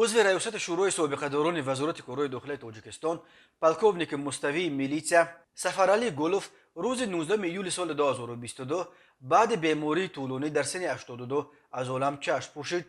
Узви Раёсати Шӯрои собиқадорони Вазорати корҳои дохилаи Тоҷикистон, полковники муставии милитсия Сафаралӣ Гулов рӯзи 19 июли соли 2022 баъди бемории тӯлонӣ дар синни 82 аз олам чашм пӯшид.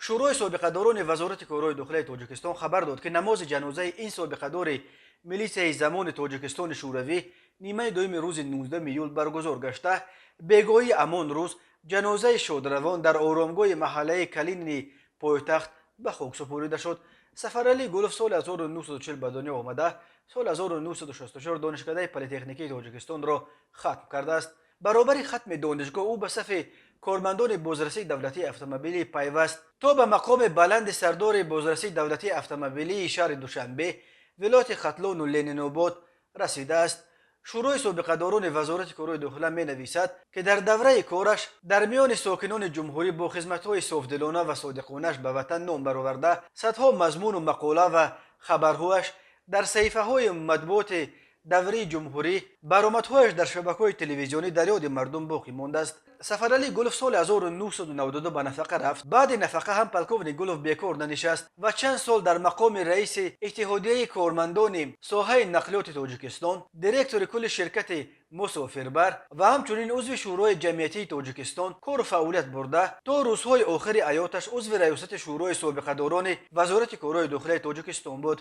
Шӯрои собиқадорони Вазорати корҳои дохилаи Тоҷикистон хабар дод, ки намози ҷанозаи ин собиқадори милитсияи замони Тоҷикистони Шӯравӣ нимаи дуюми рӯзи 19 июл баргузор гашта, бегоҳии ҳамон рӯз ҷанозаи шодравон дар оромгоҳи маҳаллаи Калинини пойтахт ба хок супорида шуд. Сафаралӣ Гулов соли 1940 ба дунё омада, соли 1964 Донишкадаи политехникии Тоҷикистонро хатм кардааст. Баробари хатми донишгоҳ ӯ ба сафи кормандони бозрасии давлатии автомобилӣ пайваст, то ба мақоми баланди сардори бозрасии давлатии автомобилии шаҳри Душанбе, вилояти Хатлону Ленинобод расидааст. Шӯрои собиқадорони Вазорати корҳои дохила менависад, ки дар давраи кораш дар миёни сокинони ҷумҳурӣ бо хизматҳои софдилона ва содиқонааш ба ватан ном бароварда, садҳо мазмуну мақола ва хабарҳояш дар саҳифаҳои матбуоти даврии ҷумҳурӣ, баромадҳояш дар шабакаҳои телевизионӣ дар ёди мардум боқӣ мондааст. Сафаралӣ Гулов соли 1992 ба нафақа рафт. Баъди нафақа ҳам полковник Гулов бекор нанишаст ва чанд сол дар мақоми раиси Иттиҳодияи кормандони соҳаи нақлиёти Тоҷикистон, директори кулли ширкати мусофирбар ва ҳамчунин узви Шӯрои ҷамъиятии Тоҷикистон кору фаъолият бурда, то рӯзҳои охири ҳаёташ узви Раёсати Шӯрои собиқадорони Вазорати корҳои дохилаи Тоҷикистон буд.